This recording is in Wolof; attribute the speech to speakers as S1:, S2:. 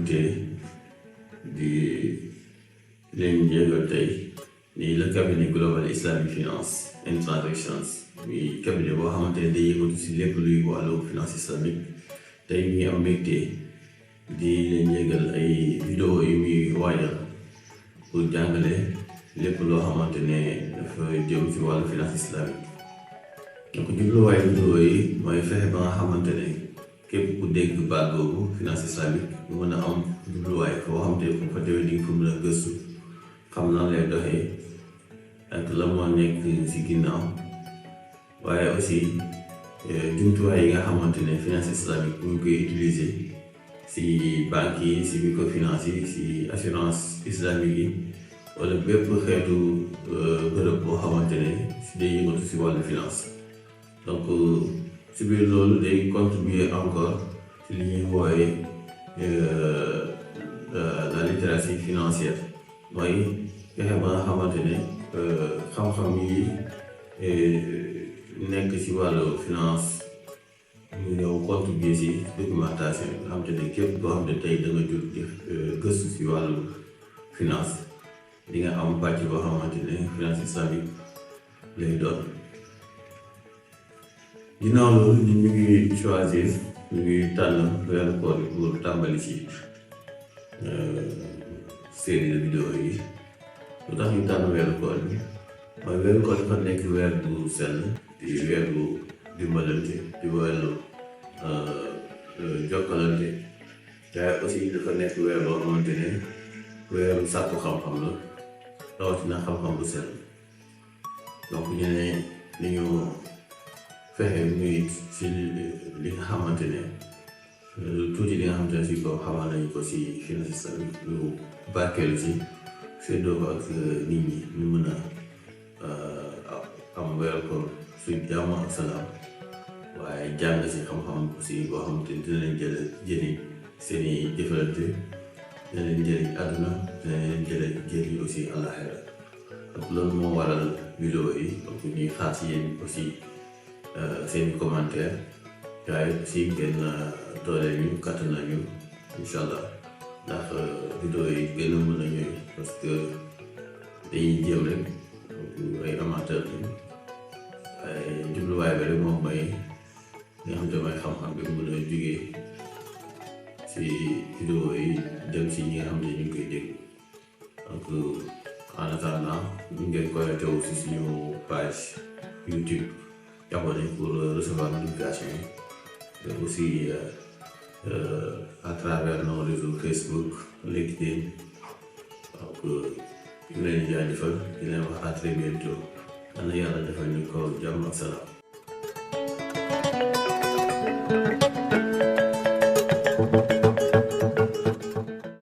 S1: mbégte di leen jégal tey ni le cabinet Global Islamic Finance Transactions muy cabinet boo xamante ne day yëngatu si lépp luy wàllu finance islamique tey ñu ngi am mbégte di leen jégal ay vidéo yu muy waajal pour jàngale lépp loo xamante ne dafa jëm ci wàllu finance islamique. donc jubluwaayu vidéo yi mooy fexe ba nga xamante ne képp ku dégg baat boobu finance islamique mu mën a am jubluwaay foo xamante ne fu mu fa teewee di nga fa mën a gëstu xam nan lay doxee ak la moo nekk ci ginnaaw waaye aussi jumtuwaay yi nga xamante ne finance islamique ñu ngi koy utiliser ci banques yi ci microfinance yi ci assurance islamique yi wala bépp xeetu bërëb boo xamante ne ci day yëngatu ci wàllu finance. donc ci biir loolu day contribuer encore ci li ñuy wooye la littératie financière mooy fexe ba nga xamante ne xam-xam yi nekk ci wàllu finance ñu ñëw contribuer ci documentation nga xamante ne képp koo xam ne tey da nga jur di gëstu ci wàllu finance di nga am pàcc boo xamante ne finance islamique lay doon. ginnaaw loolu ñu ngi choisir ñu ngi tànn weeru koor bi pour tàmbali ci série de vidéo yi lu tax ñu tànn weeru koor bi mooy weeru koor dafa nekk weer bu sell di weer bu dimbalante di weeru jokkalante waaye aussi dafa nekk weer boo xamante ne weeru sàkku xam-xam la rawatina xam-xam bu sell donc ñu ne ni ñu fexe muy ci li nga xamante ne tuuti li nga xamante ne si ko xamal nañu ko si finance islamique lu barkeelu si séddoo ko ak nit ñi ñu mën a am weer ko su jàmm ak salaam waaye jàng si xam-xam aussi boo xamante ne dina leen jëriñ seen i jëfalante dina leen jëriñ àdduna dina leen jëriñ aussi àllaaxira donc loolu moo waral vidéo yi donc ñuy xaar si yéen aussi seen commentaire waaye aussi ngeen dooleel ñu kattan nañu incha allah ndax vidéo yi gën a mën a ñëw parce que dañuy jéem rek ay amateur lañu waaye jubluwaay bi rek moom mooy nga xam te mooy xam-xam bi mën a jugee ci vidéo yi dem ci ñi nga xam ne ñu ngi koy dégg donc en attendant ñu ngeen connecté wu ci suñu page YouTube abonné pour recevoir notification yi mais aussi à travers nos réseaux Facebook, LinkedIn. Donc ñu leen di jaajëfal di leen wax à très bientôt. Yàlla defal ñu ko jàmm ak salaam.